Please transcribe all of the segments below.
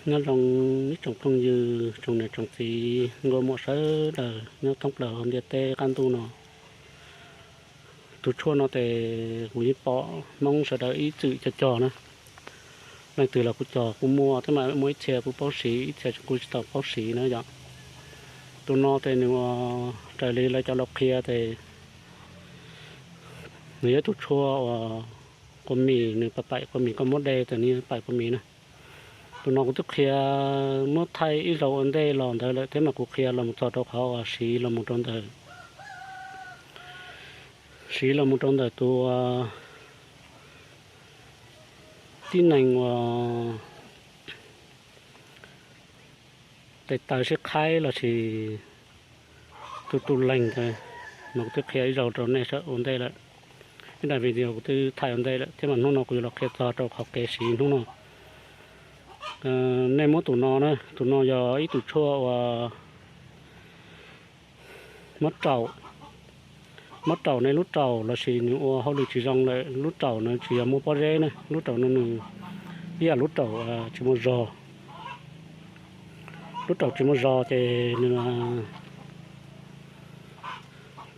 Nyob zoo ib tsoom phooj ywg, tsoom niam tsoom txiv, nkauj muam sawv daws nyob thoob plaws hauv ntiaj teb qab ntuj no. Tus tshuaj no ces kuv yeej pom Hmoob sawv daws ib txwm cog cog na. Leej twg los kuj cog kuj muaj, thiab mas muaj ib txhia kuj paub siv, ib txhia kuj tsis tau paub siv na yom. Tus no ces nws raws li lawv cov laus qhia ces nws yog tus tshuaj uas kua mis, nws paim kua mis, koj muab de ces nws paim kua mis na. Tus no kuv twb qhia muab thaij ib zaug ua ntej los ntawd lawm thiab mas kuv qhia los mus txog rau qhov uas siv los mus rau ntawm, siv los mus rau ntawm tus tib neeg uas tes taw sib qhaib lossis tus tu leeg ntawd, mas kuv twb qhia ib zaug rau nej ua ntej lawm. Ib daim video kuv twb thaij ua ntej lawm thiab mas hnub no kuv yuav los qhia txog rau qhov kev siv hnub no. Nej muab tus no na, tus no yog ib tus tshuaj uas muab raum, muab raum nej lub raum lossis nws ua hauj lwm tsis zoo lawm, lub raum no tsis yog muaj pob zeb na, lub raum no nws ib yam lub raum tsis muaj zog. Lub raum tsis muaj zog ces nws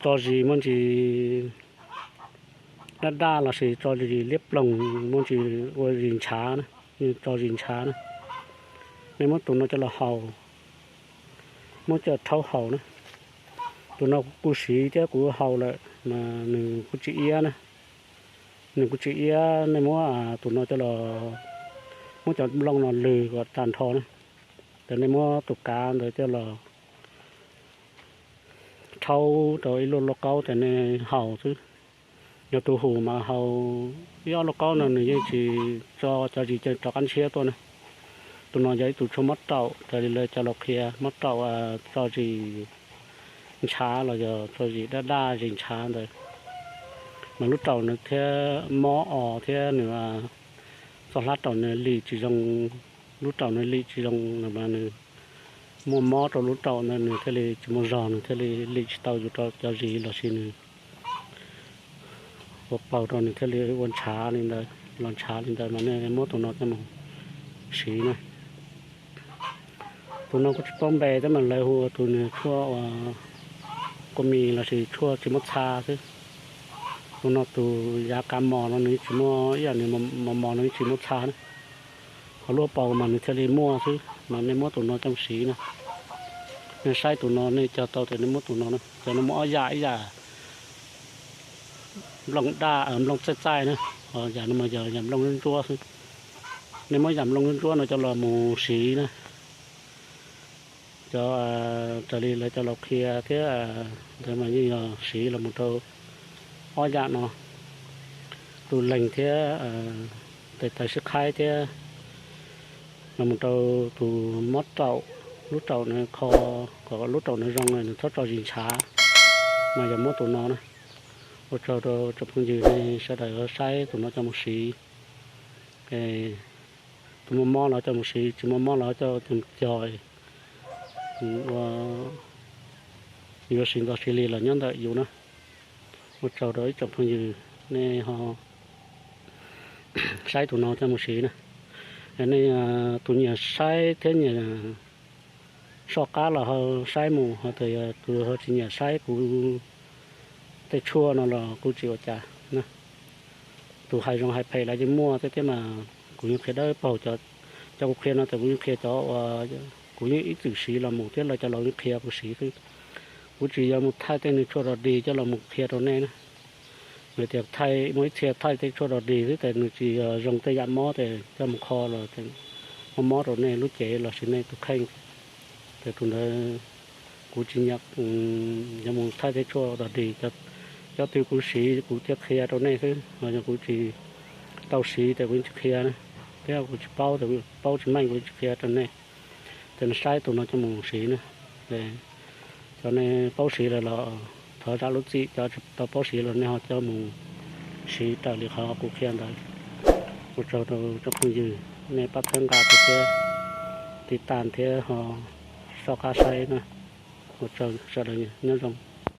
tso zis muaj ntsis daj daj lossis tso zis liab ploog, muaj ntsis ua zis ntshav na, tso zis ntshav na. Nej muab tus no coj los haus, muab coj rhaub haus na. Tus no kuv siv thiab kuv haus lawm mas nws kuj tsis iab na, nws kuj tsis iab. Nej muab tus no coj los, muab cov nplooj no lwg kom tag nrho na, ces nej muab tus kav ntawd coj los rhaub rau ib lub lauj kaub ces nej haus xwb. Yog tus hum mas haus ib ob lauj kaub no nws yeej tsis tso cov zis rov qab ntshiab tuaj na. Tus no yog ib tus tshuaj mob raum raws li lawv cov laus qhia, mob raum tso zis ntshav los yog tso zis daj daj zis ntshav ntawd. Mas lub raum nws thiab mob os thiab nws txoj hlab raum nws lim tsis zoo, lub raum nws lim tsis zoo mas nws muaj mob rau lub raum ntawd nws thiaj li tsis muaj zog, nws thiaj li lim tsis tau yus rau cov zis lossis nws ua paug rau nws thiaj li ua ntshav li ntawd, los ntshav li ntawd mas nej muab tus no coj mus siv na. Tus no kuv tsis paub npe thiab mas lawv hu ua tus nws tshuaj ua kua mis lossis tshuaj tsis muab txha xwb. Tus no tus yav kav mos no nws tsis muaj ib yam, nws mos mos no nws tsis muab txha na. Ho lub paug mas nws thiaj li muaj xwb mas nej muab tus no coj mus siv na. Nej saib tus no nej cog tau ces nej muab tus no na. Cov no muaj ob yam, ib yam nplooj daj, nplooj txaij txaij na, ho yam no mas yog yam nplooj ntsuab xwb. Nej muab yam nplooj ntsuab no coj los mus siv na. Cov raws li lawv cov laus qhia thiab ntawd mas yeej yog siv los mus rau ob yam no, tus leeg thiab tes taw sib qhaib thiab los mus rau tus mob raum, lub raum nws kho kom lub raum nws zoo nws txhob tso zis ntshav, mas yog muab tus no na. Ua tsaug rau tsoom phooj ywg nej sawv daws saib tus no coj mus siv. Tus muaj mob los coj mus siv, tsis muaj mob los coj mus cog, ua yuav siv ntxov siv lig los nyob ntawm yus na. Ua tsaug rau ib tsoom phooj ywg nej ho saib tus no coj mus siv na. Nej tus nyiam saib thiab nyiam soj qab los ho saib mus, ho tus ho tsis nyiam saib kuv tej tshuaj no los kuj tsis ua cas na. Tus hais zoo hais phem los yeej muaj thiab thiab mas kuv yeej qhia dawb paug. Cov kuv qhia no ces kuv yeej qhia cov uas kuv yeej ib txwm siv los mus thiab lawv cov laus yeej qhia kuv siv xwb. Kuv tsis yog mus thaij tej nws tshuaj rog dig coj los mus qhia rau nej na. Vim tias thaij muaj ib txhia thaij tej tshuaj rog dig xwb ces nws tsis yog zoo tej yam mob ces coj mus kho los mob mob rau nej lub cev lossis nej tus kheej. Ces tus ntawd kuv tsis nyiam yuav mus thaij tej tshuaj rog dig. Cov twg kuv siv kuv thiaj qhia rau nej xwb, ho yog kuv tsis tau siv ces kuv yeej tsis qhia na, thiab kuv tsis paub, paub tsis meej kuv yeej tsis qhia rau nej. Ces nej saib tus no coj mus siv na. Cov nej paub siv lawm los thov zam lub txim, cov tsis tau paub siv los nej ho coj mus siv raws li qhov kuv qhia ntawd. Ua tsaug rau tsoom phooj ywg nej pab txhawb nqa kuv thiab, tiv tas thiab ho soj qab saib na. Ua tsaug sawv daws, nyob zoo.